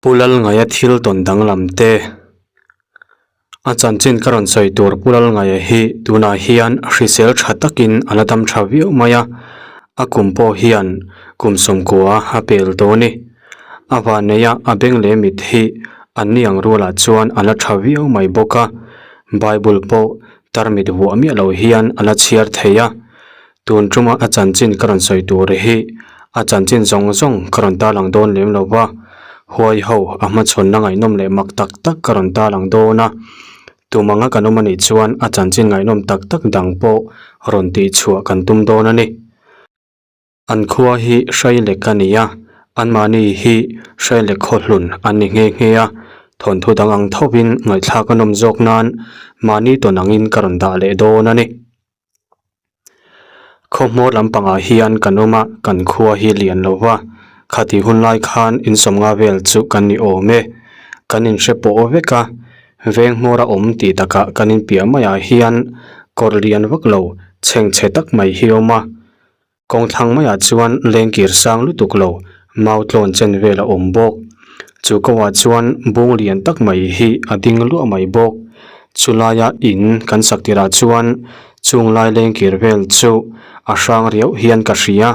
Pu Lalngaia thil tawn danglam te. A chanchin ka rawn sawi tur Pu Lalngaia hi tunah hian hrisel tha takin a la dam tha viau mai a, a kum pawh hian kum sawmkua a pel tawh a ni. A vanneia a beng leh mit hi an ni ang rualah chuan a la tha viau mai bawk a, Bible pawh tarmit vuah miah lo hian a la chhiar thei a. Tun tuma a chanchin ka rawn sawi tur hi a chanchin zawng zawng ka rawn tarlang dawn lem lo va, huai ho a hmachhawnna ngaihnawm leh mak tak tak ka rawn tarlang dawn a, tum anga kan awm a nih chuan a chanchin ngaihnawm tak tak dang pawh rawn tihchhuah kan tum dawn a ni. An khua hi Hrailek a ni a, anmahni hi Hrailek khawhlun an ni nghe nghe a, thawnthu dang ang thovin ngaihthlak a nawm zawk nan mahni tawn angin ka rawn dah leh dawn a ni. Khawhmawr lampangah hian kan awm a, kan khua hi lian lo va, khatih hun lai khan insawmnga vel chu kan ni awm e. Kan inhre pawh vek a, veng hmawr a awm tih takah kan inpiah maiah hian kawr lian vak lo chhengchhe tak mai hi a awm a. Kawngthlang maiah chuan lengkir sang lutuk lo mau tlawn chen vel a awm bawk. Chu kawngah chuan bung lian tak mai hi a ding luah mai bawk. Chulaia in kan sak tirah chuan chung lai lengkir vel chu a hrang riauh hian ka hria.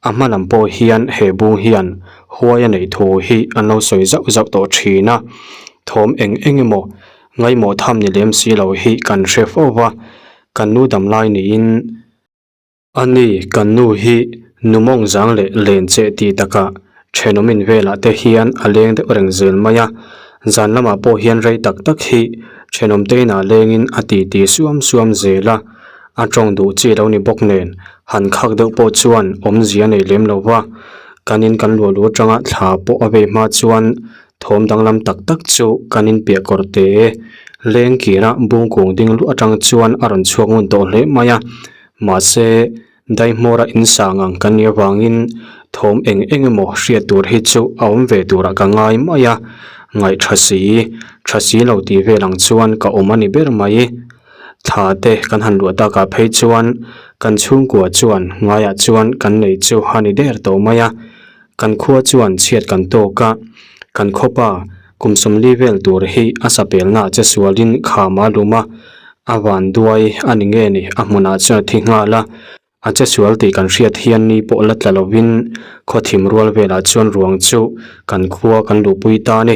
A hma lam pawh hian he bung hian huai a neih thu hi an lo sawi zauh zauh tawh thin a. Thawm eng eng emaw ngaimawh tham ni lem si lo hi kan hre fo va, kan nu dam lai niin. A ni, kan nu hi nu mawng zang leh len cheh tih takah thenawm in velah te hian a leng deuh reng zel mai a, zan lamah pawh hian rei tak tak hi thenawm te inah lengin a ti ti suam suam zel a, a tawng duh chi lo ni bawk nen han khak deuh pawh chuan awmzia nei lem lo va, kan in kan luah lu atanga thla pawh a vei hma chuan thawm danglam tak tak chu kan in piah kawr te leng kira bungkung ding luah atang chuan a rawn chhuak ngun tawh hle mai a. Mahse, daihmawra insang ang kan nih avangin thawm eng eng emaw hriat tur hi chu a awm ve turah ka ngai mai a, ngaih tha si, tha si lo tih vel ang chuan ka awm a ni ber mai. Thla te kan han luah takah phei chuan kan chhungkua chuan ngaiah chuan kan nei chu a ni der tawh mai a, kan khua chuan chhiat kan tawk a, kan khawpa Kum sawmli vel tur hi a sapelna che sualin kham a lum a, a van duai a ni nge ni a hmunah chuan a thi nghal a, a che sual tih kan hriat hian ni pawh la tla lovin khawthim rual velah chuan ruang chu kan khua kan luhpui ta a ni.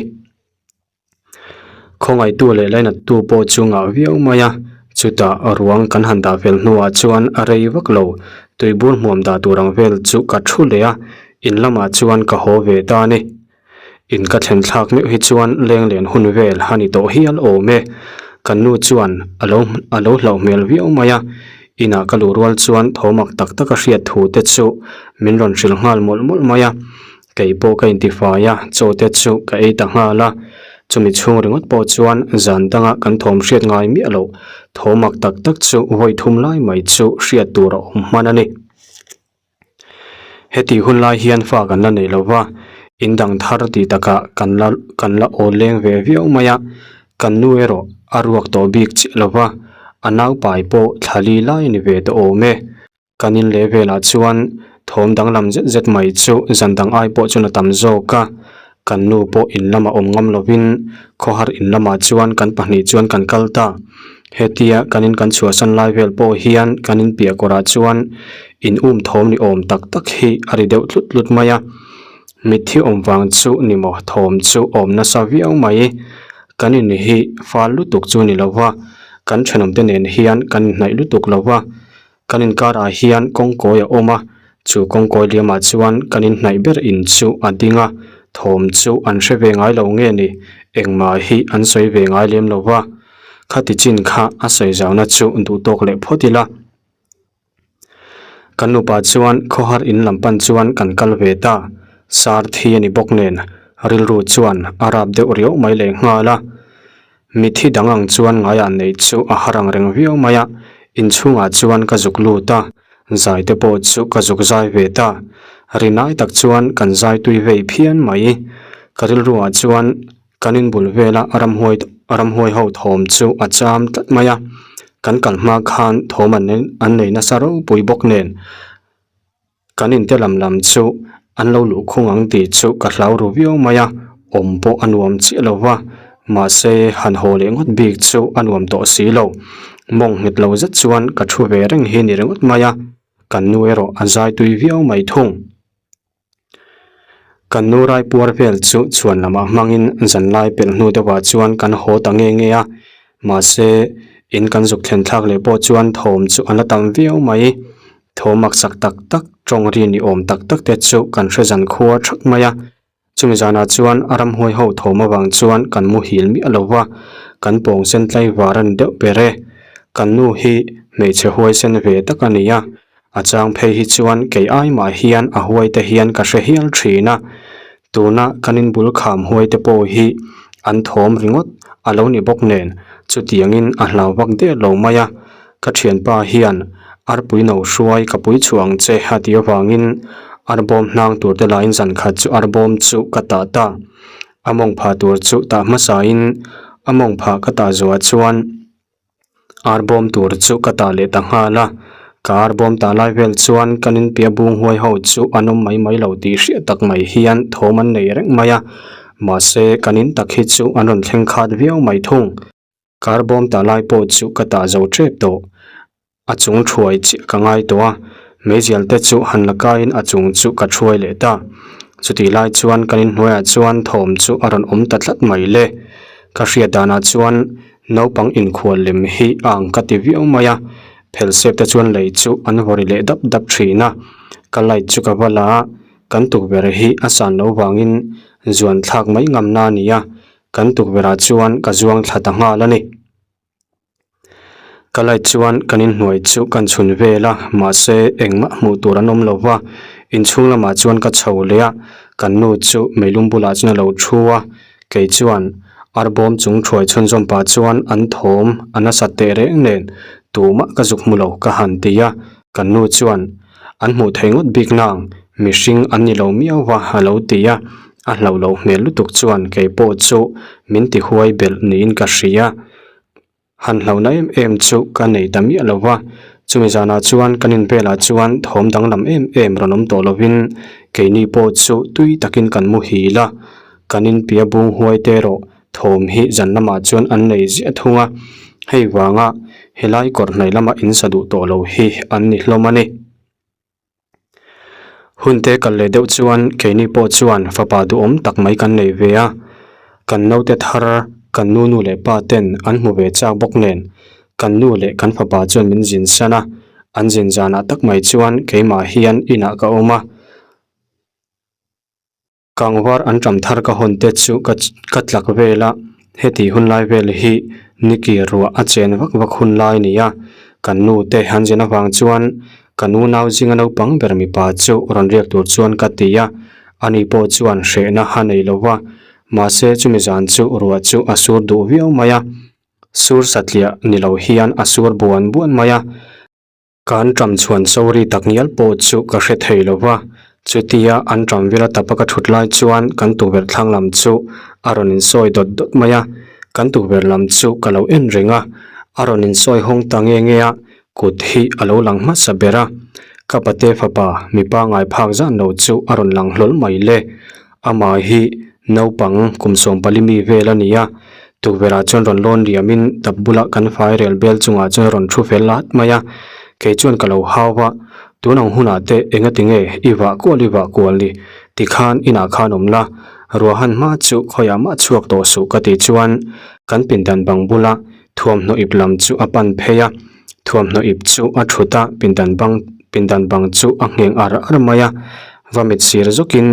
Khawngaihtu leh lainattu pawh chu ngah viau mai a, chutah ruang kan han dah fel hnuah chuan a rei vak lo, tuibur hmuam dah tur ang vel chu ka thu leh a, in lamah chuan ka haw ve ta a ni. In ka thlen thlak meuh hi chuan leng len hun vel a ni tawh hial awm e. Kan nu chuan a lo a lo hlauh hmel viau mai a, inah ka luh rual chuan thawmak tak tak a hriat thu te chu min rawn hrilh nghal mawlh mawlh mai a. Kei pawh ka intifai a, chaw te chu ka ei ta nghal a. Chumi chhung ringawt pawh chuan zan danga kan thawm hriat ngai miah loh thawmak tak tak chu vawi thum lai mai chu hriat tur a awm hman a ni. Heti hun lai hian fa kan la nei lo va, in dang thar tih takah kan la kan la awl leng ve viau mai a, kan nu erawh a ruak tawh bik chiah lo va, a naupai pawh thla li lai a ni ve tawh awm e. Kan in leh velah chuan thawm danglam zet zet mai chu zan dang ai pawh chuan a tam zawk a, kan nu pawh in lamah awm ngam lovin khawhar in lamah chuan kan pahnih chuan kan kal ta. Hetia kan in kan chhuahsan lai vel pawh hian kan in piah kawrah chuan in um thawm ni awm tak tak hi a ri deuh tlut tlut mai a. Mitthi awm vang chu ni maw thawm chu awm nasa viau mai. Kan in hi fal lutuk chu ni lo va, kan thenawmte nen hian kan inhnaih lutuk lo va. Kan inkarah hian kawngkawi a awm a, chu kawngkawi liamah chuan kan inhnaih ber in chu a ding a, thawm chu an hre ve ngai lo nge ni, engmah hi an sawi ve ngai lem lo va. Khati chin kha a sawi zauna chu duh tawk leh phawt ila. Kan nupa chuan khawhar in lam pan chuan kan kal ve ta, sar thi a ni bawk nen rilru chuan a rap deuh riau mai leh nghal a. Mithi dang ang chuan ngaiah neih chu a har ang reng viau mai a, inchhungah chuan ka zuk lut a, zai te pawh chu ka zuk zai ve ta. Rinai tak chuan kan zai tui vei phian mai. Ka rilruah chuan kan inbul vela ramhuai ramhuai ho thawm chu a cham tlat mai a, kan kal hma khan thawm an an nei nasa ropui bawk nen. Kan inte lam lam chu an lo luh khung ang tih chu ka hlau ru viau mai a. Awm pawh a nuam chiah lo va, mahse han haw leh ngawt bik chu a nuam tawh si lo. Mawng nghet lo zet chuan ka thu ve reng hi ni ringawt mai a, kan nu erawh a zai tui viau mai thung. Kan nu raipuar vel chu chhuan lamah hmangin zanlai pelh hnu deuhah chuan kan haw ta nge nge a, mahse in kan zuk thlen thlak leh pawh chuan thawm chu a la tam viau mai. Thawm maksak tak tak, tawng ri ni awm tak tak te chu kan hre zan khua thak mai a. Chumi zanah chuan a ramhuai ho thawm avang chuan kan muhil miah lo va, kan pawng sen tlaivar a ni deuh ber e. Kan nu hi hmeichhe huaisen ve tak a ni a, a chang phei hi chuan kei ai mah hian a huai te hian ka hre hial thin a. Tuna kan inbul kham huai te pawh hi an thawm ringawt a lo ni bawk nen chutiangin a hlau vak der lo mai a. Ka thianpa hian arpui no hruai ka pui chhuah ang che a tih avangin arbawm hnang tur te lahin zan khat chu arbawm chu ka tah ta. A mawng phah tur chu tah hmasain a mawng phah ka tah zuah chuan arbawm tur chu ka tah leh ta nghal a. Ka arbawm tah lai vel chuan kan inpiah bung huai ho chu an awm mai mai lo tih hriat tak mai hian thawm an nei reng mai a. Mahse kan in tak hi chu an rawn thleng khat viau mai thung. Kar bawm ta lai pawh chu ka tah zo tep tawh. A chung thuai chiah ka ngai tawh a, meizial te chu han la kaiin a chung chu ka thuai leh ta. Chutih lai chuan kan inhnuaiah chuan thawm chu a rawn awm ta tlat mai le. Ka hriat danah chuan naupang inkhual lem hi a ang ka ti viau mai a, phelsep te chuan lei chu an vawri leh dap dap thin a. Ka light chu ka va la a, kan tukverh hi a san lo vangin zuan thlak mai ngamna a ni a, Kan tukverhah chuan ka zuang thla ta nghal a ni. Ka light chuan kan inhnuai chu kan chhun vel a, mahse engmah hmuh tur an awm lo va. Inchhung lamah chuan ka chho leh a, kan nu chu meilum bulah chuan a lo thu a. Kei chuan arbawm chung thuai chhunzawm pah chuan an thawm a nasat teh reng nen tumah ka zuk hmu lo ka han ti a. Kan nu chuan An hmuh theih ngawt bik nang, mihring an ni lo miau va a lo ti a, a hlauh loh hmel lutuk chuan kei pawh chu min ti huai belh niin ka hria. Han hlauhna em em chu ka nei ta miah lo va, chumi zanah chuan kan invelah chuan thawm danglam em em rawn awm tawh lovin keini pawh chu tui takin kan muhil a, kan inpia bung huai te erawh Thawm hi zan lamah chuan an nei ziah thung a, hei vanga helai kawr hnaih lama in sa duh tawh lo hi an ni hlawm a ni. Hun te kal leh deuh chuan keini pawh chuan fapa duhawm tak mai kan nei ve a, kan naute thar kan nu nu leh pa ten an hmu ve chak bawk nen kan nu leh kan fapa chuan min zin san a, an zin zanah tak mai chuan keimah hian inah ka awm a. Kangvar an ṭam thar ka hawn te chu ka ka tlak vel a, heti hun lai vel hi Niki ruah a chen vak vak hun lai a ni a, kan nu te han zin avang chuan ka nu nau zinga naupang ber mipa chu rawn riak tur chuan ka ti a, ani pawh chuan hrehna a nei lo va, mahse chumi zan chu ruah chu a sur duh viau mai a, sur satliah ni lo hian a sur buan buan mai a. Kan ṭam chhuan sawri tak ngial pawh chu ka hre thei lo va, chutia an ṭam vela tapa ka ṭhut lai chuan kan tukverh thlang lam chu a rawn insawi dawt dawt mai a, kan tukverh lam chu ka lo en reng a, a rawn insawi hawng ta nge nge a, kut hi a lo lang hmasa ber a, ka pate fapa mipa ngai phak zan lo chu a rawn lang hlawl mai le. Amah hi naupang kum 14 mi vel a ni a, tukverhah chuan rawn lawn liamin tap bulah kan fai rel bel chungah chuan a rawn thu fel lat mai a, kei chuan ka lo hau va, tun ang hunah te enga tinge i vah kual i vah kual ni, tikhan inah khan awm la, ruahan hma chu khawiah mah chhuak tawh suh ka tih chuan kan pindan bang bula thuamhnaw ip lam chu a pan phei a, thuamhnaw ip chu a thut a, pindan bang pindan bang chu a ngheng ar ar mai a, va mit sir zawkin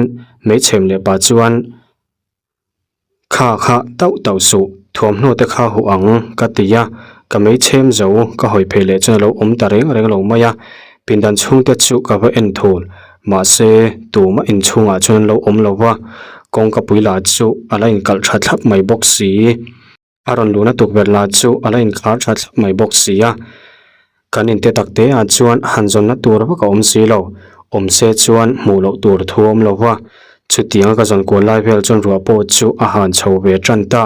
hmeichhem leh pah chuan Kha kha tauh tauh suh, thuamhnaw te kha huh ang ka ti a, ka meichhem zo ka hawi phei leh chuan a lo awm ta reng reng lo mai a, pindan chhungte chu ka va en thul, mahse tumah inchhungah chuan an lo awm lo va, kawngka pui lah chu a la inkalh tha thlap mai bawk si. A rawn luhna tukverh lah chu a la inkhar tha thlap mai bawk si a, kan inte tak te ah chuan han zawnna tur vak a awm si lo, awm se chuan hmuh loh tur thu a awm lo va, chutianga ka zawn kual lai vel chuan ruah pawh chu a han chho ve tan ta.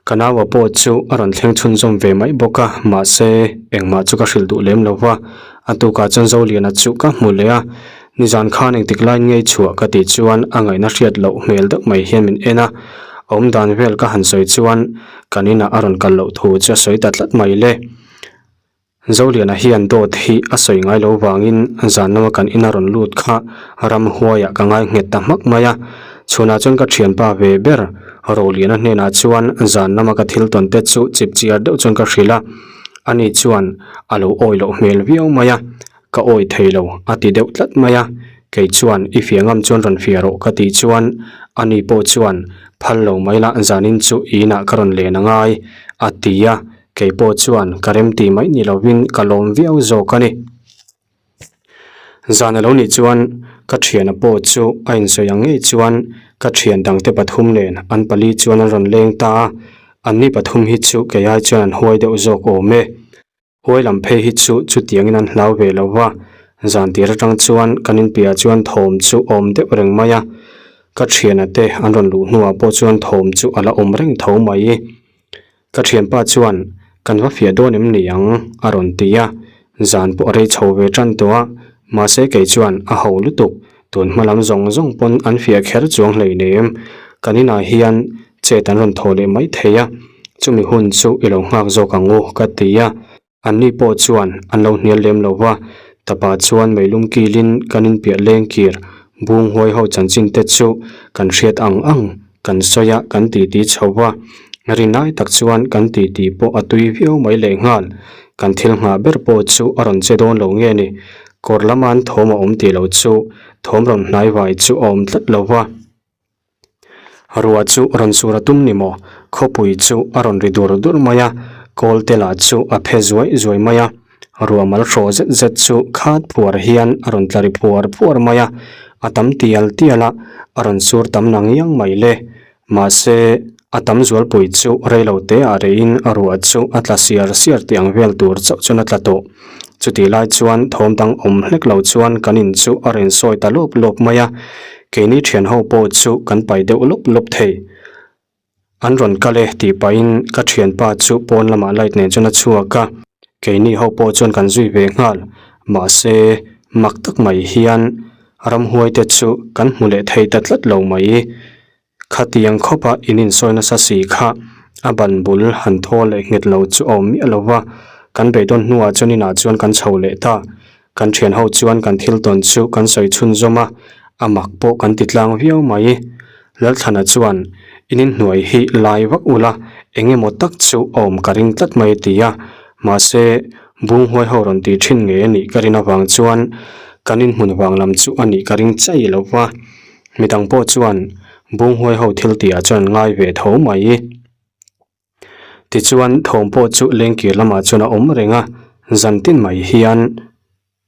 Ka naua pawh chu a rawn thleng chhunzawm ve mai bawk a, mahse engmah chu ka hrilh duh lem lo va, a tukah chuan Zoliana chu ka hmu leh a. Nizan khan engtik lai ngei chhuah ka tih chuan a ngaihna hriat loh hmel deuh mai hian min en a, awmdan vel ka han sawi chuan kan inah a rawn kal loh thu chu a sawi ta tlat mai le. Zoliana hian dawt hi a sawi ngai lo vangin zan lama kan ina rawn lut kha ramhuaiah ka ngai nghet ta hmak mai a. Chhunah chuan ka thianpa ve ber Roliana hnenah chuan zan lama ka thil tawn te chu chip chiar deuh chuan ka hrilh a, ani chuan a lo awi loh hmel viau mai a, ka awi thei lo a ti deuh tlat mai a, kei chuan i fiah ngam chuan rawn fiah rawh ka tih chuan ani pawh chuan phal lo mai la zanin chu i inah ka rawn len a ngai a ti a. Kei pawh chuan ka remti mai ni lovin ka lawm viau zawk a ni. Zan a lo nih chuan ka thiana pawh chu a insawi ang ngei chuan ka thian dangte pathum nen an pali chuan an rawn leng ta a, anni pathum hi chu kei ai chuan an huai deuh zawk awm e. Huai lam phei hi chu chutiangin an hlau ve lo va, zan tir atang chuan kan inpiah chuan thawm chu awm deuh reng mai a, ka thiana te an rawn luh hnuah pawh chuan thawm chu a la awm reng tho mai. Ka thianpa chuan, Kan va fiah dawn em ni ang? a rawn ti a, zan pawh a rei chho ve tan tawh a, mahse kei chuan a ho lutuk, tun hma lam zawng zawng pawn an fiah kher chuang hleinem, kan inah hian chet an rawn thaw leh mai thei a, chumi hun chu i lo nghak zawk ang u ka ti a. Anni pawh chuan an lo hnial lem lo va, tapa chuan meilum kilin kan inpiah leng kir bung huai ho chanchin te chu kan hriat ang ang kan sawi a kan titi chho va, rinai tak chuan kan titi pawh a tui viau mai lehnghal. Kan thil nghah ber pawh chu a rawn che dawn lo nge ni, kawr lama an thawm a awm tih lo chu thawm rawn hnai vai chu a awm tlat lo va. Ruah chu rawn sur a tum ni maw? Khawpui chu a rawn ri dur dur mai a, kawl te lah chu a phe zuai zuai mai a. Ruah mal hraw zet zet chu khat phuar hian a rawn tla ri phuar phuar mai a, a tam tial tial a, a rawn sur tam nang iang mai le. Mahse, a tam zualpui chu reilo te ah reiin ruah chu a tla siar siar tih ang vel tur chauh chuan a tla tawh. Chutih lai chuan thawm dang awm hlek lo chuan kan in chu a rawn sawi ta lawp lawp mai a, keini thian ho pawh chu kan pai deuh lawp lawp thei. An rawn kal e tih pahin ka thianpa chu pawn lamah light nen chuan a chhuak a, keini ho pawh chuan kan zui ve nghal. Mahse, mak tak mai hian ramhuai te chu kan hmu leh thei ta tlat lo mai. Khatiang khawpa in insawi nasa si kha a ban bul han thaw leh nghet lo chu a awm miah lo va, kan beidawn hnuah chuan inah chuan kan chho leh ta. Kan thian ho chuan kan thil tawn chu kan sawi chhunzawm a, a mak pawh kan ti tlang viau mai. Lalthlana chuan, In inhnuai hi lai vak ula, eng emaw tak chu a awm ka ring tlat mai a ti a, mahse, Bunghuai ho rawn ti thin ngei a nih ka rin avang chuan kan inhmun vang lam chu a nih ka ring chai lo va. Midang pawh chuan Bunghuai ho thil tihah chuan an ngai ve tho mai. Tichuan thawm pawh chu lengkir lamah chuan a awm reng a, zan tin mai hian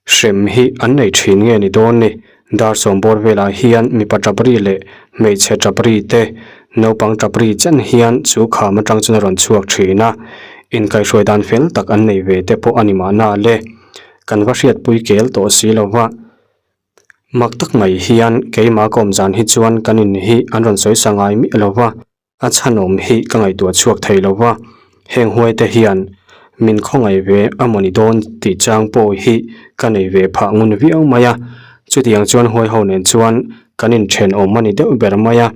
hrem hi an nei thin nge ni dawn ni. Dar sawmbawr velah hian mipa tapri leh hmeichhe tapri te, naupang tapri chen hian chu kham atang chuan a rawn chhuak thin a, inkaihhruai dan fel tak an nei ve te pawh a ni mahna le. Kan va hriatpui kel tawh si lo va. Mak tak mai hian keimah ka awm zan hi chuan kan in hi an rawn sawi sa ngai miah lo va, a chhanawm hi ka ngaihtuah chhuak thei lo va, heng huai te hian min khawngaih ve a mawni dawn tih chang pawh hi ka nei ve phah ngun viau mai a, chutiang chuan huai ho nen chuan kan inthenawm a ni deuh ber mai a.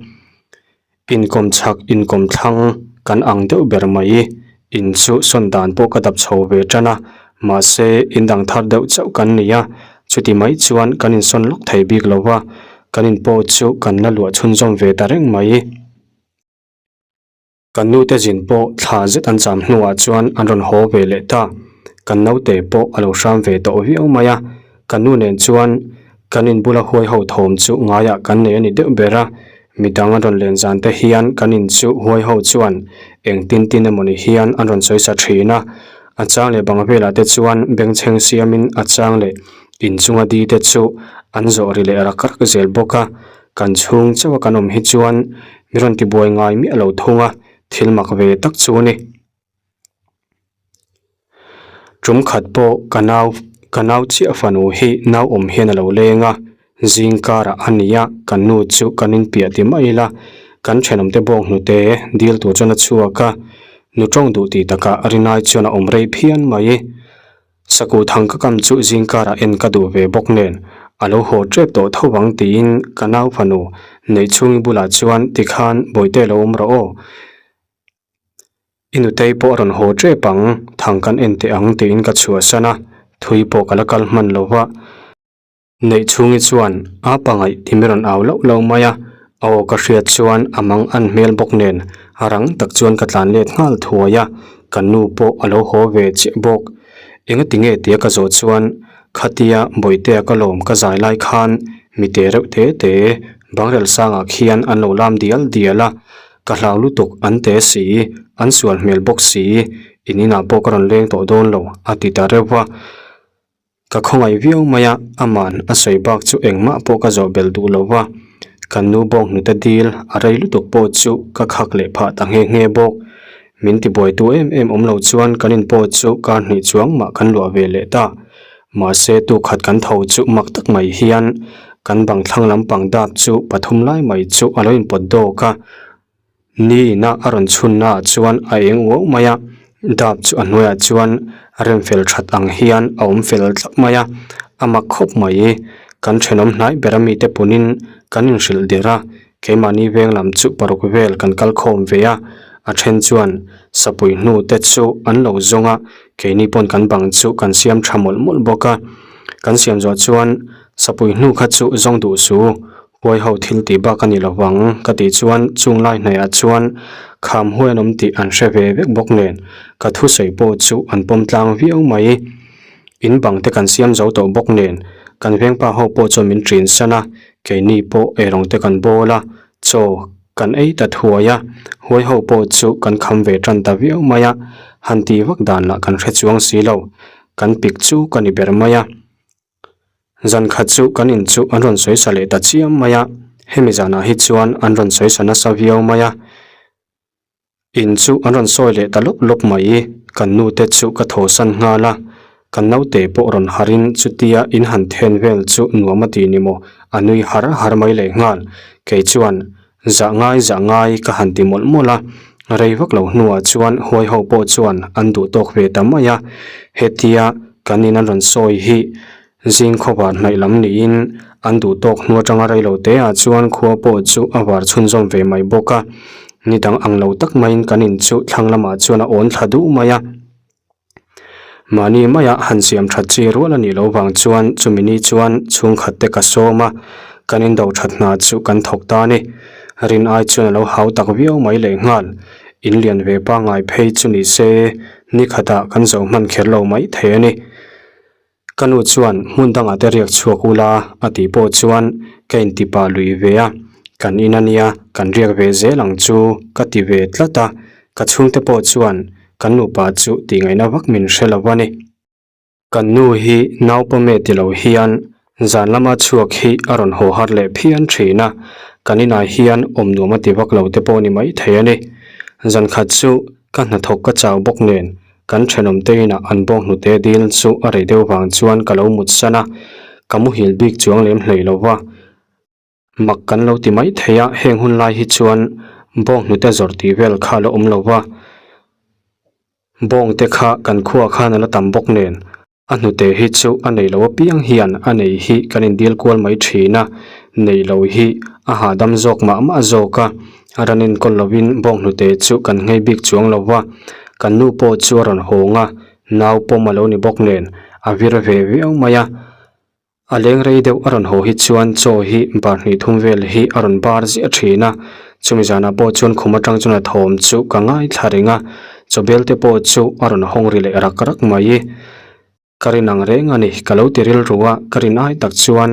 Inkawm chhak inkawm thlang kan ang deuh ber mai. In chu sawn dan pawh ka dap chho ve tan a, mahse in dang thar deuh chauh kan ni a, chuti mai chuan kan insawn lawk thei bik lo va, kan in pawh chu kan la luah chhunzawm ve ta reng mai. Kan nute zin pawh thla zet an cham hnuah chuan an rawn haw ve leh ta, kan naute pawh a lo hram ve tawh viau mai a, Ka nu nen chuan kan in bula huai ho thawm chu ngaiah kan nei a ni deuh ber a, midang an rawn len zan te hian kan in chu huai ho chuan eng tin tin emawni hian an rawn sawi sa thin a, a chang leh bang velah te chuan bengchheng siamin a chang leh inchunga di te chu an zawh ri leh rak rak zel bawk a, kan chhung chauh a kan awm hi chuan mi rawn tibuai ngai miah lo thung a, thil mak ve tak chu a ni. Tum khat pawh ka nau ka nau chiah fanu hi nau awm hian a lo leng a, zing karah a ni a, kan nu chu kan inpiah ti mai ila, kan thenawmte bawng hnute dil tur chuan a chhuak a, nu tawng duh tih takah rinai chuan a awm rei phian mai. Sakuh thang ka kam chu zing karah en ka duh ve bawk nen. A lo haw tep tawh tho vang tiin ka nau fanu Neihchhungi bulah chuan tikhan Bawihte lo awm rawh aw. I nutei pawh a rawn haw tep ang, thang kan en teh ang tiin ka chhuahsan a, thui pawh ka la kal hman lo va. Neihchhungi chuan a pangaih ti mi rawn au loh loh mai a, a aw ka hriat chuan a mang an hmel bawk nen a rang tak chuan ka tlan let nghal thuai a, ka nu pawh a lo haw ve chiah bawk. Engati nge tia ka zawh chuan khatia Bawihtea ka lawm ka zai lai khan mi te reuh te te bangrel sangah khian an lo lam dial dial a, ka hlau lutuk an te si, an sual hmel bawk si, in inah pawh ka rawn leng tawh dawn lo a ti ta reuh va. Ka khawngaih viau mai a, aman a sawi bak chu engmah pawh ka zawh belh duh lo va, kan nu bawk hnute dil a rei lutuk pawh chu ka khak leh phah ta nghe nghe bawk. Min tibuaitu em em awm lo chuan kan in pawh chu kar hnih chuang mah kan luah ve leh ta. Mahse tukhat kan tho chu mak tak mai hian kan bang thlang lampang dap chu pathum lai mai chu a lo inpawt dawk a, Ni ina a rawn chhunna ah chuan a eng uau mai a, dap chu a hnuaiah chuan rem fel that ang hian a awm fel thlap mai a, a mak khawp mai. Kan thenawm hnai ber a mite punin kan inhrilh der a, keimahni veng lam chu paruk vel kan kal khawm ve a, a then chuan sapui hnu te chu an lo zawng a, keini pawn kan bang chu kan siam tha mawlh mawlh bawk a, kan siam zawh chuan sapui hnu kha chu zawng duh su. Huai ho thil tih bak a ni lo vang ka tih chuan chung lai hnaihah chuan kham huai an awm tih an hre ve vek bawk nen ka thusawi pawh chu an pawm tlang viau mai. In bang te kan siam zo tawh bawk nen kan vengpa ho pawh chuan min ṭin san a, keini pawh eirawng te kan bawl a, chaw kan ei ta thuai a, huai ho pawh chu kan kham ve ṭan ta viau mai a, han tih vak dan lah kan hre chuang si lo, kan pik chu ka ni ber mai a. Zan khat chu kan in chu an rawn sawi sa leh ta chiam mai a, hemi zanah hi chuan an rawn sawi sa nasa viau mai a. In chu an rawn sawi leh ta lawp lawp mai, kan nu te chu ka thawhsan nghal a, kan naute pawh rawn harin chutia in han then vel chu nuam a ti ni maw, a nui har har mai leh nghal, kei chuan zah ngai zah ngai ka han ti mawlh mawlh a, rei vak lo hnuah chuan huai ho pawh chuan an duh tawk ve ta mai a, hetia kan in an rawn sawi hi zing khawvar hnaih lam niin an duh tawk hnu atanga rei lo te ah chuan khua pawh chu a var chhunzawm ve mai bawk a, ni dang ang lo tak maiin kan in chu thlang lamah chuan a awn thla duh mai a. Mahni maia han siam that chi rual a nih loh vang chuan chumi ni chuan chhungkhat te ka sawm a, kan indo that hna chu kan thawk ta a ni. Rin ai chuan a lo hau tak viau mai leh nghal. In lian ve pangngai phei chu ni se ni khatah kan zo hman kher lo mai thei a ni. Ka nu chuan hmun dangah te riak chhuak ula a tih pawh chuan ka inti pah lui ve a, kan in a nia kan riak ve zel ang chu ka ti ve tlat a, ka chhungte pawh chuan kan nupa chu tih ngaihna vak min hre lo a ni. Kan nu hi naupawm e ti lo hian zan lama chhuak hi a rawn haw har leh phian thin a, kan inah hian awm nuam a ti vak lo te pawh ni maithei a ni. Zan khat chu ka hnathawk ka chau bawk nen Kan thenawm te inah an bawng hnute dil chu a rei deuh vang chuan ka lo mut san a, ka muhil bik chuang lem hlei lo va. Mak kan lo ti mai thei a, heng hun lai hi chuan bawng hnute zawrh tih vel kha a la awm lo va. Bawng te kha kan khuaah khan a la tam bawk nen, a hnute hi chu a nei lo apiang hian a nei hi kan indil kual mai thin a, nei lo hi a hahdam zawk mah mah zawk a. A ran enkawl lovin bawnghnute chu kan nghei bik chuang lo va, kan nu pawh chu a rawn hawng a, nau pawm a lo ni bawk nen a vir ve viau mai a. A leng rei deuh a rawn haw hi chuan chaw hi bar hnih thum vel hi a rawn bar ziah thin a, chumi zanah pawh chuan khum atang chuan a thawm chu ka ngaithla reng a, chaw bel te pawh chu a rawn hawng ri leh rak rak mai. Ka rin ang reng a ni, ka lo ti rilru a, ka rin ai tak chuan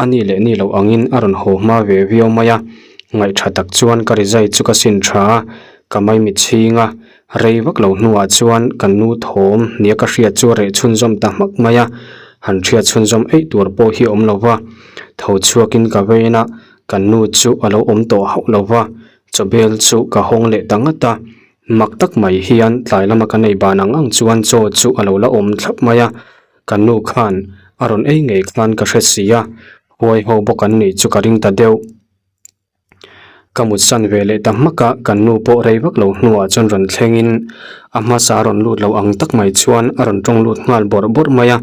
a ni leh ni loh angin a rawn haw hma ve viau mai a, ngaihṭha tak chuan ka rizai chu ka sin ṭha a, ka maimi chhing a, rei vak lo hnuah chuan kan nu thawm nia ka hriat chu a reh chhunzawm ta hmak mai a, han hriat chhunzawm eih tur pawh hi a awm lo va, tho chhuakin ka vein a, kan nu chu a lo awm tawh hauh lo va, chawbel chu ka hawng leh ta ngat a. Mak tak mai hian tlai lama kan ei ban ang ang chuan chaw chu a lo la awm thlap mai a, kan nu khan a rawn ei ngei khan ka hre si a, huai ho bawk an nih chu ka ring ta deuh. Ka mut san ve leh ta hmak a, kan nu pawh rei vak lo hnuah chuan rawn thleng in a hmasa a rawn lut lo ang tak mai chuan a rawn tawng lut nghal bawrh bawrh mai a.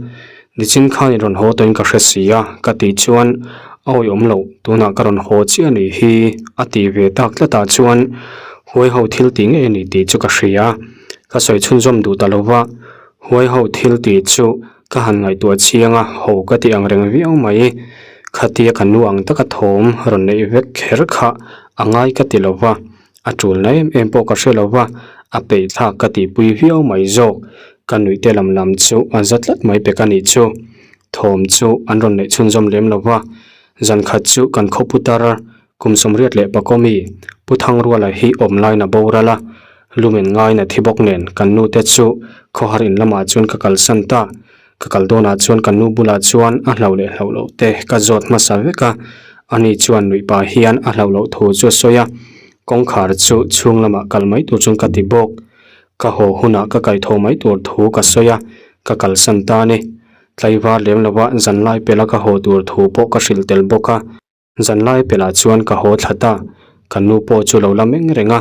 Nichin khan i rawn haw tawhin ka hre si a, ka tih chuan a awihawm loh, tunah ka rawn haw chiah a nih hi, a tih ve tak tlatah chuan huai ho thil tih ngei a ni tih chu ka hria. Ka sawi chhunzawm duh ta lo va, huai ho thil tih chu ka han ngaihtuah chiang a, ho ka ti ang reng viau mai. Khatia ka nu ang taka thawm rawn neih vek kher kha a ngai ka ti lo va, A tul na em em pawh ka hre lo va, a peih thlak ka tihpui viau mai zawk. Ka nuih te lam lam chu a za tlat mai pek a nih chu. Thawm chu an rawn neih chhunzawm lem lo va, zan khat chu kan khaw putar kum sawmriat leh pakawmi Pu Thangruala hi awm lain a boral a, lumen ngain a thi bawk nen kan nu te chu khawhar in lamah chuan ka kalsan ta. Ka kal dawnah chuan kan nu bulah chuan a hlauh leh hlauh loh te ka zawt hmasa vek a, ani chuan nuih pah hian a hlauh loh thu chu a sawi a, kawngkhar chu chhung lamah kal mai tur chuan ka ti bawk. Ka haw hunah ka kaihthawh mai tur thu ka sawi a, ka kalsan ta a ni. Tlaivar lem lova zanlai pela ka haw tur thu pawh ka hrilh tel bawk a. Zanlai pelh chuan ka haw thla ta, ka nu pawh chu lo la meng reng a,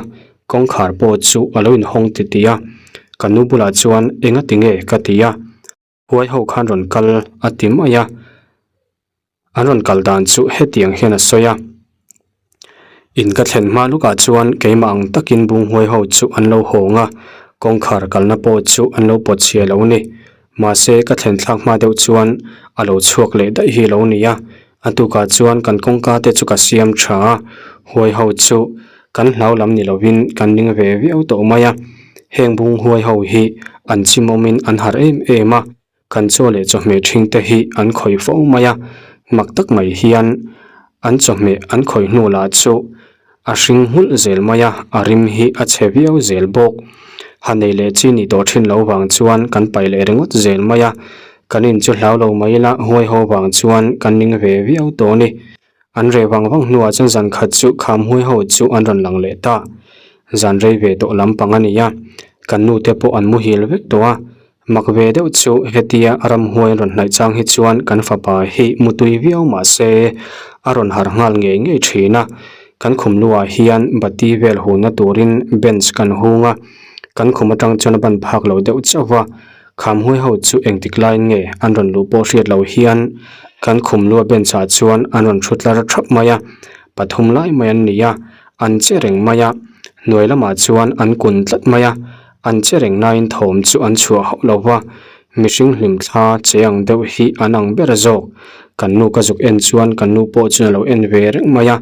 kawngkhar pawh chu a lo inhawng titih a, ka nu bulah chuan enga ti nge ka ti a, huai ho khan rawn kal a ti mai a, an rawn kal dan chu hetiang hian a sawi a, in ka thlen hma lukah chuan keimah ang takin bunghuai ho chu an lo hawng a, kawngkhar kalna pawh chu an lo pawt chhia lo ni, mahse ka thlen thlak hma deuh chuan a lo chhuak leh daih hi lo ni a, A tukah chuan kan kawngka te chu ka siam tha a, huai ho chu kan hlau lam ni lovin kan ning ve viau tawh mai a. Heng bung huai ho hi an chimawmin an harh em em a, kan chaw leh chawhmeh ṭhing te hi an khawih fo mai a, mak tak mai hian an chawhmeh an khawih hnu lah chu A hring nghulh zel mai a, a rim hi a chhe viau zel bawk. Ha nei leh chi ni tawh thin lo vang chuan kan paih leh ringawt zel mai a, kan in chu hlau lo mai ila huai ho vang chuan kan ning ve viau tawh a ni. An reh vang vang hnuah chuan zan khat chu kham huai ho chu an rawn lang leh ta. Zan rei ve tawh lampang a ni a, kan nu te pawh an muhil vek tawh a, Mak ve deuh chu hetia ramhuai rawn hnaih chang hi chuan kan fapa hi mutui viau mah se a rawn harh nghal ngei ngei thin a, kan khum luah hian bati vel hunna turin bench kan hung a, kan khum atang chuan a ban phak lo deuh chauh va, khamhuai ho chu engtik laiin nge an rawn luh pawh hriat loh hian kan khum lua bench ah chuan an rawn thu tlar thap mai a, pathum lai mai an ni a, an che reng mai a, hnuai lamah chuan an kun tlat mai a. An che reng nain thawm chu an chhuah hauh lo va, mihring hlim thla che ang deuh hi an ang ber zawk. Kan nu ka zuk en chuan kan nu pawh chuan a lo en ve reng mai a,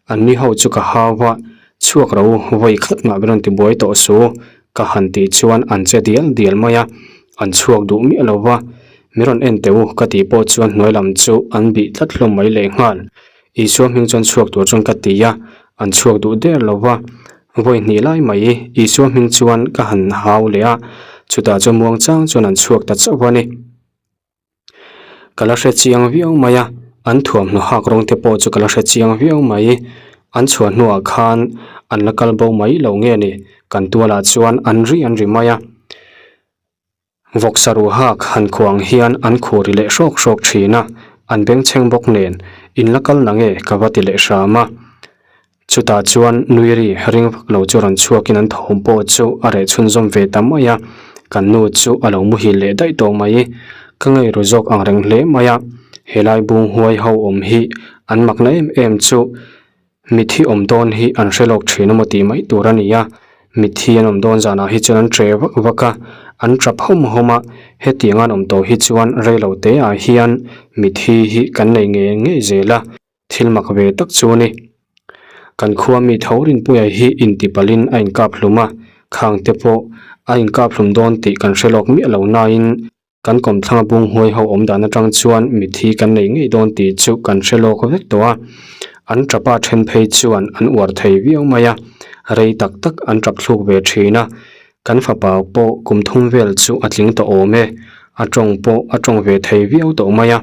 an ni ho chu ka hau va, chhuak ro vawi khat mah ber rawn ti buai tawh su, ka han tih chuan an che dial dial mai a, an chhuak duh miah lo va, mi rawn en teh u ka tih pawh chuan hnuai lam chu an bih tlat hlawm mai lehnghal. Isua hming chuan chhuak tur chuan ka ti a, an chhuak duh der lo va. Vawi hnih lai mai Isua hming chuan ka han hau leh a, chutah chuan muang chang chuan an chhuak ta chauh a ni. Ka la hre chiang viau mai a, an thuamhnaw hak rawng te pawh chu ka la hre chiang viau mai. An chhuah hnuah khan an la kal bo mai lo nge ni, kan tualah chuan an ri an ri mai a. Vawksa ruhak han khuang hian an khuh ri leh hrawk hrawk thin a, an bengchheng bawk nen in la kal na nge ka va ti leh hram a. Chutah chuan nui ri ring vak lo chu rawn chhuakin an thawm pawh chu a reh chhunzawm ve ta mai a, kan nu chu a lo muhil leh daih tawh mai. Ka ngei ru zawk ang reng hle mai a, helai bung huai ho awm hi an makna em em chu Mithi awm dawn hi an hre lawk thin emaw tih mai tur a ni a, mithi an awm dawn zanah hi chuan an tre vak vak a, an tap hawm hawm a, hetiang an awm tawh hi chuan reilo te ah hian mithi hi kan nei ngei ngei zel a, thil mak ve tak chu a ni. Kan khua mi tho rinpuia hi intipalhin a inkap hlum a, khang te pawh a inkap hlum dawn tih kan hre lawk miah lo nain Kan kawmthlanga bung huai ho awm dan atang chuan mithi kan nei ngei dawn tih chu kan hre lawk vek tawh a, an tapa then phei chuan an uar thei viau mai a, rei tak tak an tap thluk ve thin a, kan fapa pawh kum thum vel chu a tling tawh awm e, a tawng pawh a tawng ve thei viau tawh mai a,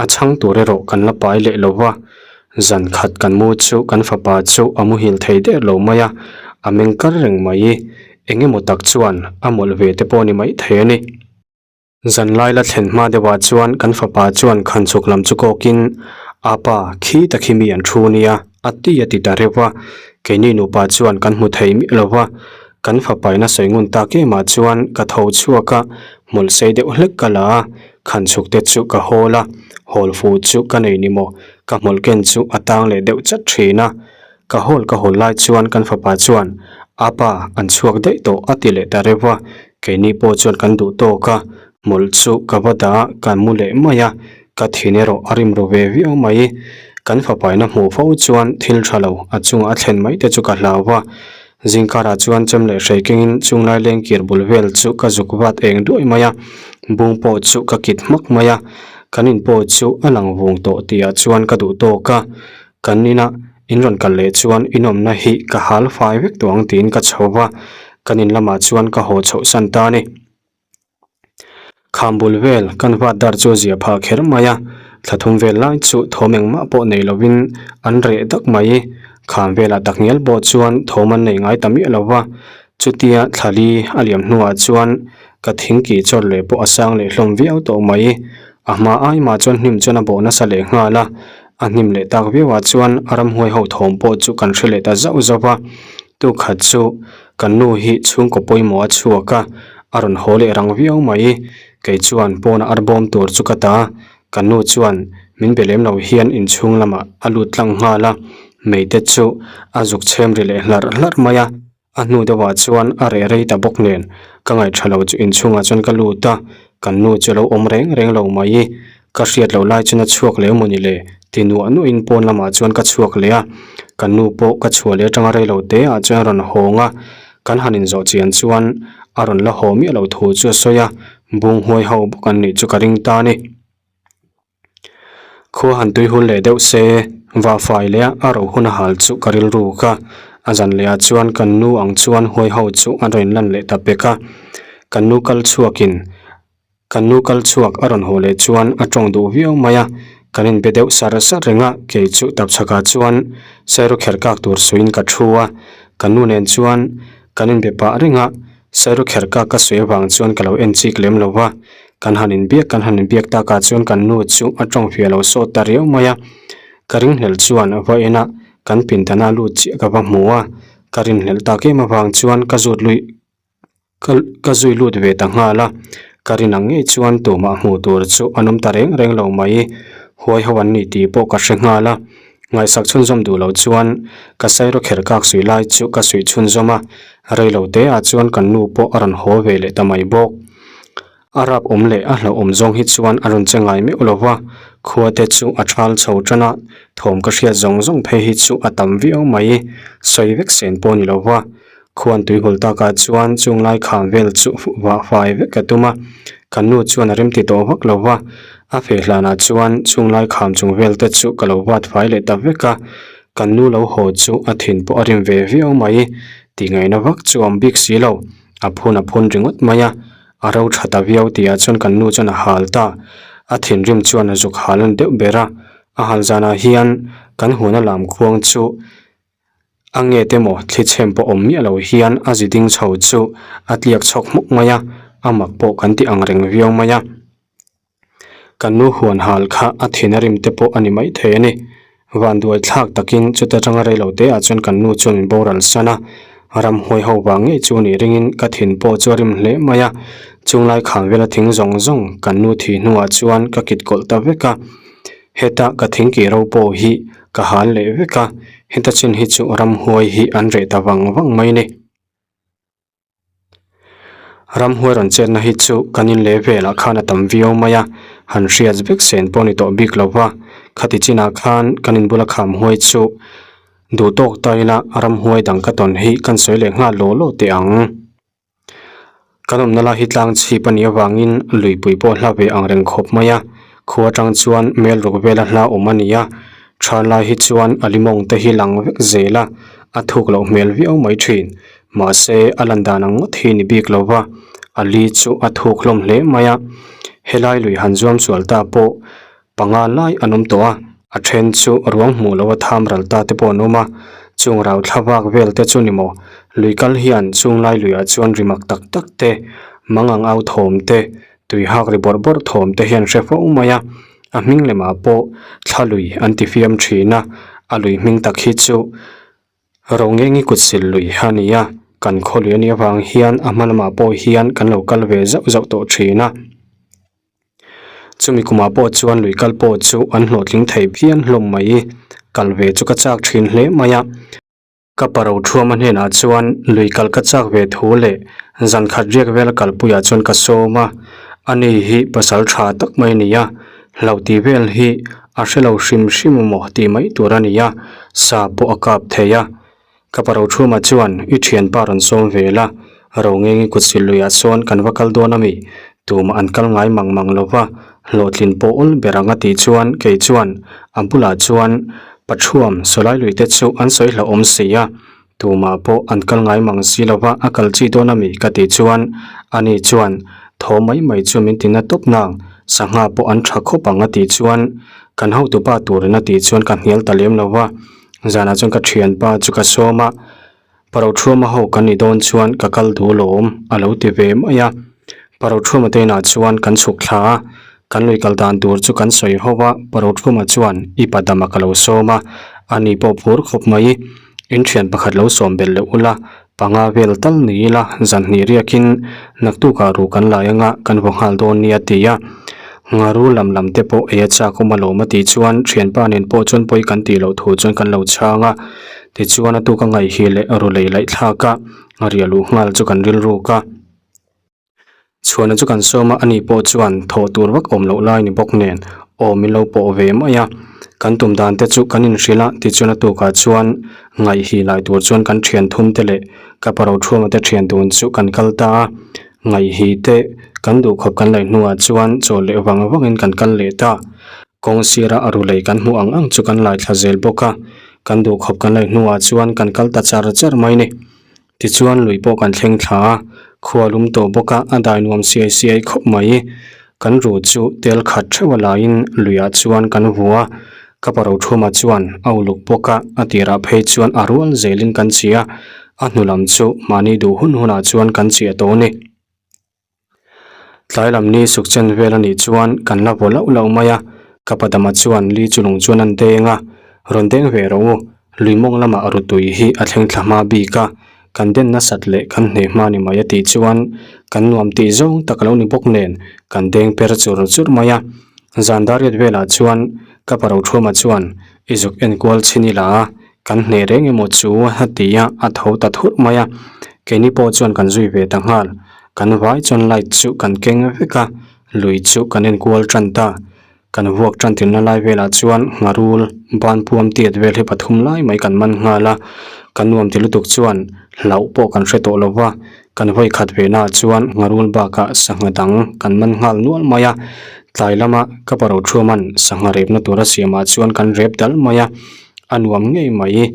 a chhang tur erawh kan la pai leh lo va, zan khat kan mu chu kan fapa chu a muhil thei der lo mai a, a meng kar reng mai, eng emaw tak chuan a mawlh ve te pawh a ni maithei a ni. Zanlai la thlen hma deuhah chuan kan fapa chuan khan chhuk lam chu kawkin, Apa, khi tak hi mi an thu nia, a ti a ti ta reuh a. Keini nupa chuan kan hmu thei miah lo va. Kan fapa in a sawi ngun tak emah chuan ka tho chhuak a, hmawlh sei deuh hlek ka la a. Khanchhuk te chu ka hawl a, hawl fuh chu ka nei ni maw? Ka hmawlh ken chu a tang leh deuh chat thin a. Ka hawl ka hawl lai chuan kan fapa chuan, Apa, an chhuak daih tawh a ti leh ta reuh a. Keini pawh chuan kan duh tawk a, hmawlh chu ka va dah a, ka mu leh mai a. Ka thin erawh a rim ru ve viau mai. Kan fapaina hmuh fo chuan thil tha lo a chungah a thlen mai te chu ka hlau a. Zingkarah chuan chem leh hrei kengin chunglai lengkir bul vel chu ka zuk vat eng duai mai a, bung pawh chu ka kit hmak mai a, kan in pawh chu a lang vung tawh tihah chuan ka duh tawk a, kan inah in rawn kal leh chuan in awmna hi ka hal fai vek tawh ang tiin ka chho va, kan in lamah chuan ka haw chhoh san ta a ni. Kham bul vel kan vat dar chu a zia phah kher mai a, thla thum vel lai chu thawm engmah pawh nei lovin an reh dak mai. Kham velah takngial pawh chuan thawm an nei ngai ta miah lo va, chutia thla li a liam hnuah chuan ka thingkih chawr leh pawh a sang leh hlawm viau tawh mai. A hma ai mah chuan hnim chuan a bawh nasa leh nghal a, a hnim leh tak viauah chuan a ramhuai ho thawm pawh chu kan hre leh ta zauh zauh va. Tukhat chu kan nu hi chhungkaw pawimawh a chhuak a, a rawn haw leh rang viau mai. Kei chuan pawnah ar bawm tur chu ka ta, kan nu chuan min be lem lo hian inchhung lamah a lut tlang nghal a, meite chu a zuk chhem ri leh hlarh hlarh mai a. A hnu deuhah chuan a reh rei ta bawk nen ka ngaihṭha lo chu inchhungah chuan ka lut a, kan nu chu a lo awm reng reng lo mai. Ka hriat loh lai chuan a chhuak leh emaw ni le? Ti nuah nuahin pawn lamah chuan ka chhuak leh a, ka nu pawh ka chhuah leh atanga rei lo te ah chuan a rawn hawng a, kan han inzawh chian chuan a rawn la haw miah lo thu chu a sawi a, bung huai ho bawk an nih chu ka ring ta a ni. Khua han tui hul leh deuh se, vah fai leh a a ro hun a hal chu ka rilru ka, a zan leh ah chuan kan nu ang chuan huai ho chu an rawn inlan leh ta pek a, kan nu kal chhuakin Kan nu kal chhuak a rawn haw leh chuan a tawng duh viau mai a, kan inbe deuh sar sar reng a, kei chu tapchhakah chuan sairu kher kak tur suiin ka thu a, ka nu nen chuan kan inbe pah reng a, sairu kher kak ka suih avang chuan ka lo en chik lem lo va, kan han inbiak kan han inbiak takah chuan kan nu chu a tawng fiah lo sawt ta riau mai a, ka ringhlel chuan va en a, kan pindana lut chiah ka va hmu a, ka rinhlelh tak em avang chuan ka zut luih. Ka ka zui lut ve ta nghal a, ka rin ang ngei chuan tumah hmuh tur chu an awm ta reng reng lo mai, huai ho an nih tih pawh ka hre nghal a, ngaihsak chhunzawm duh lo chuan ka sairo kher kak suih lai chu ka suih chhunzawm a, rei lo te ah chuan kan nu pawh a rawn haw ve leh ta mai bawk. A rap awm leh a hlauhawm zawng hi chuan a rawn che ngai meuh lo va, khua te chu a thal chho tan a, thawm ka hriat zawng zawng phei hi chu a tam viau mai, sawi vek sen pawh ni lo va. Khuan tuihul takah chuan chunglai kham vel chu vah fai vek ka tum a, kan nu chuan a remti tawh vak lo va, a feh hlanah chuan chunglai kham chung vel te chu ka lo vat fai leh ta vek a, kan nu lo haw chu a thin pawh a rim ve viau mai, tihngaihna vak chu a awm bik si lo, a phun a phun ringawt mai a. A ro tha ta viau tihah chuan kan nu chuan a hal ta. A thinrim chuan a zuk hal an deuh ber a. A hal zanah hian kan huana lam khuang chu a nge te maw thli chhem pawh awm miah lo hian a zi ding chho chu a tliak chhawk hmuk mai a, a mak pawh kan ti ang reng viau mai a. Kan nu huan hal kha a thin a rim te pawh a ni maithei a ni. Vanduai thlak takin chuta tanga rei lo te ah chuan kan nu chuan min boral san a, ramhuai ho vang ngei chu nih ringin ka thin pawh chu a rim hle mai a. Chunglai kham vela thing zawng zawng kan nu thih hnuah chuan ka kit kawlh ta vek a. Heta ka thing kih ro pawh hi ka hal leh vek a, heta chin hi chu ramhuai hi an reh ta vang vang mai a ni. Ramhuai rawn chetna hi chu kan in leh velah khan a tam viau mai a, han hriat vek sen pawh a ni tawh bik lo va, khati chinah khan kan in bula kham huai chu duh tawk ta ila ramhuai dang ka tawn hi kan sawi leh nghal law law teh ang. Kan awmna lai hi tlang chhip a nih avangin luipui pawh hla ve ang reng khawp mai a, khua atang chuan mel ruk vela hla awm a ni a, tha lai hi chuan a limawng te hi lang vek zel a, a thuk loh hmel viau mai thin. Mahse, a lan dan ang ngawt hi ni bik lo va, a li chu a thuk hlawm hle mai a. Helai lui han zuam sual ta pawh panga lai an awm tawh a, a then chu ruang hmuh loh a tham ral ta te pawh an awm a. Chung rau thla vak vel te chu ni maw? Lui kal hian chunglai luiah chuan ri mak tak tak te, mangang au thawm te, tui hak ri bawrh bawrh thawm te hian hre fo mai a. A hming lemah pawh thla lui an ti fiam thin a, a lui hming tak hi chu Rongengi kut sil lui a ni a, kan khaw lui a nih avang hian a hma lamah pawh hian kan lo kal ve zauh zauh tawh thin a. Chumi kumah pawh chuan lui kal pawh chu an hlawhtling thei phian hlawm mai. Kal ve chu ka chak thin hle mai a. Ka pa Rothuama hnenah chuan lui kal ka chak ve thu leh zan khat riak vel kalpuiah chuan ka sawm a. Ani hi pasal tha tak mai a ni a, hlauh tih vel hi a hre lo hrim hrim maw tih mai tur a ni a, sa pawh a kap thei a. Ka pa Rothuma chuan i thianpa rawn sawm ve la, Rongengi kut sil luiah sawn kan va kal dawn a mi? Tumah an kal ngai mang mang lo va, hlawhtlin pawh awl ber ang a tih chuan kei chuan a bulah chuan Pathuam sawlai lui te chu an sawi hlauhawm si a, tumah pawh an kal ngai mang si lo va a kal chi dawn a mi? ka tih chuan ani chuan thaw mai mai chu min ti na tawp nang, sangha pawh an tha khawp ang a tih chuan kan hotupa turin a tih chuan ka hnial ta lem lo va. Zanah chuan ka thianpa chu ka sawm a, Parothuama ho kan ni dawn chuan ka kal duh lawm a lo ti ve mai a. Parothuama te inah chuan kan chhuk thla a, kan lui kal dan tur chu kan sawi ho a, Parothuama chuan i pa dama ka lo sawm a, ani pawh phur khawp mai. In thian pakhat lo sawm belh leh ula, panga vel tal ni ila zan hnih riakin naktukah ru kan lai anga kan vaw nghal dawn nia a ti a. Ngaru lam lam te pawh ei a chak awm alawm a tih chuan thianpa nen pawh chuan pawi kan tih loh thu chuan kan lo chhang a. Tichuan a tuk a ngaihhi leh ru lei laih thlak a, riah luh nghal chu kan rilruk a. Chhuana chu kan sawm a, ani pawh chuan thawh tur vak awm loh lai ni bawk nen aw min lo pawh ve mai a. Kan tum dan te chu kan inhrilh a, tichuan a tukah chuan ngaihhi lai tur chuan kan thian thum te leh ka pa Rothuama te thian dun chu kan kal ta a. Ngaihhi te kan duhkhawp kan laih hnuah chuan chaw leh vang vangin kan kal leh ta. Kawng sira a ru lei kan hmuh ang ang chu kan lai thla zel bawk a, kan duhkhawp kan laih hnuah chuan kan kal ta char char mai ni. Tichuan lui pawh kan thleng thla a, khua lum tawh bawk a, a dai nuam siai siai khawp mai. Kan ru chu tel khat theuh a laiin luiah chuan kan vu a, ka pa Rothuma chuan a uluk bawk a, a tirah phei chuan a rual zelin kan chi a, a hnu lam chu mahni duh hun hunah chuan kan chiah tawh a ni. Tlai lam ni suk chen vel a nih chuan kan la vaw lauh lauh mai a, ka pa dama chuan li chu lung chuan an deng a, rawn deng ve rawh u, lui mawng lamah ru tui hi a thleng thla hma bik a, kan den nasat leh kan hne hma ni mai a tih chuan kan nuam tih zawng tak a lo ni bawk nen kan deng per chur chur mai a. Zan dar riat velah chuan ka pa Rothuama chuan i zuk enkual chhin ila a, Kan hneh reng emaw chu a ti a, a tho ta thurh mai a. Keini pawh chuan kan zui ve ta nghal. Kan vai chuan light chu kan keng vek a, lui chu kan enkual tan ta. Kan vuak tan tirna lai velah chuan ngharul, banpuam tiat vel hi pathum lai mai kan man nghal a. Kan nuam ti lutuk chuan hlauh pawh kan hre tawh lo va, kan vawi khat ve naah chuan ngharul bakah sangha dang kan man nghal nual mai a. Tlai lama ka pa Rothuaman sangha repna tura siamah chuan kan rep dal mai a. A nuam ngei mai.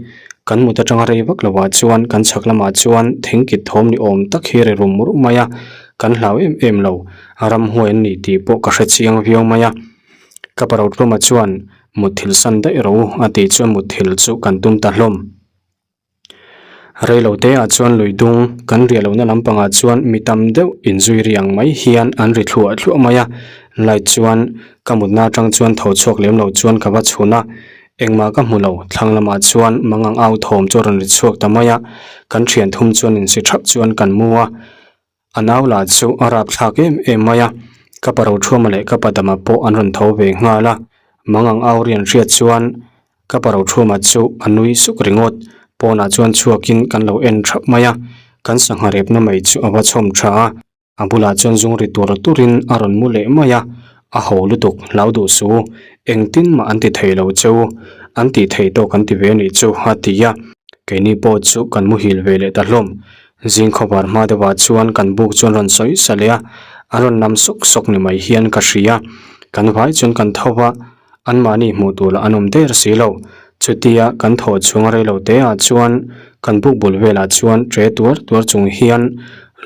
Kan mut atanga rei vak lovah chuan kan chhak lamah chuan thing kit thawm ni awm tak hi ri rum rum mai a, kan hlau em em lo. Ramhuai an ni tih pawh ka hre chiang viau mai a. Ka pa Rotluma chuan mutthilh san daih rawh u a tih chuan mutthilh chu kan tum ta hlawm. Reilo te ah chuan lui dung kan riah lohna lampangah chuan mi tam deuh inzui ri ang mai hian an ri thluah thluah mai a, light chuan ka mutna atang chuan tho chhuak lem lo chuan ka va chhun a, engmah ka hmu lo, thlang lamah chuan mangang au thawm chu a rawn ri chhuak ta mai a, kan thian thum chuan insi thap chuan kan mu a. A nau lah chu a rap thlak em em mai a, ka pa Rothuama leh ka pa Dama pawh an rawn tho ve nghal a, mangang au rian hriat chuan ka pa Rothuama chu a nui suk ringawt, pawnah chuan chhuakin kan lo en thap mai a, kan sangha repna mai chu a va chhawm tha a, a bulah chuan zung ri tur turin a rawn mu leh mai a, a ho lutuk hlau duh su, engtin mah an ti thei lo cheu, an tih theih tawk an ti ve anih chu a ti a, keini pawh chu kan muhil ve leh ta hlawm. Zing khawvar hma deuhah chuan kan buk chuan rawn sawi sa leh a, a rawn lam sawk sawk ni mai hian ka hria. Kan vai chuan kan tho va, anmahni hmuh tur lah an awm der si lo. Chutia kan thawh chhung reilo te ah chuan kan buk bul velah chuan tre tuar tuar chung hian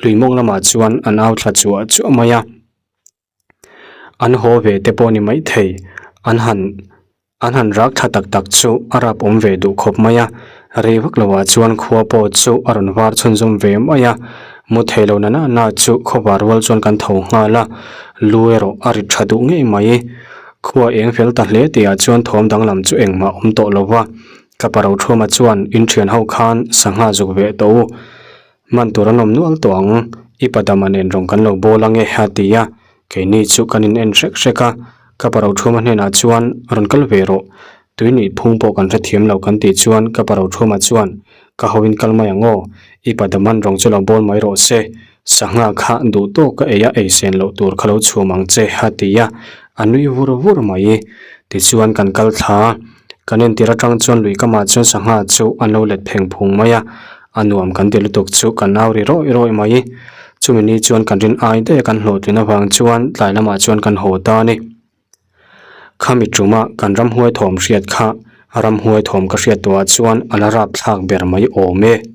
lui mawng lamah chuan an au thla chuah chuah mai a. An haw ve te pawh ni maithei, an han an han rak thla tak tak chu a rap awm ve duh khawp mai a, rei vak lo ah chuan khua pawh chu a rawn var chhunzawm ve mai a, mu thei lo na na na chu khawvar rual chuan kan tho nghal a, lu erawh a rit tha duh ngei mai. Khua eng fel ta hle tih ah chuan thawm danglam chu engmah awm tawh lo va, ka pa Rothuama chuan inthian ho khan sangha zuk ve tawh u. Hman tur an awm nual tawh ang, i pa dama nen rawng kan lo bawl ange a ti a. Keini chu kan in en hrek hrek a, ka parothuma hnenah chuan rawn kal ve rawh, tui nih phung pawh kan hrethiam lo kan tih chuan ka parothuma chuan ka ho in kal mai ang aw, i padaman rawng chu lo bawl mai rawh se, sangha kha duh tawk a ei a ei sen loh tur kha lo chhum ang che a ti a, a nui vur vur mai. Tichuan kan kal thla a, kan entir atang chuan lui kamah chuan sangha chu an lo let pheng phung mai a, a nuam kan ti lutuk chu kan au ri rawih rawih mai. Chumi ni chuan kan rin ai daih a kan hlawhtlin avang chuan tlai lamah chuan kan haw ta a ni. Khami tuma kan ramhuai thawm hriat kha ramhuai thawm ka hriat tawhah chuan a la rapthlak ber mai awm e.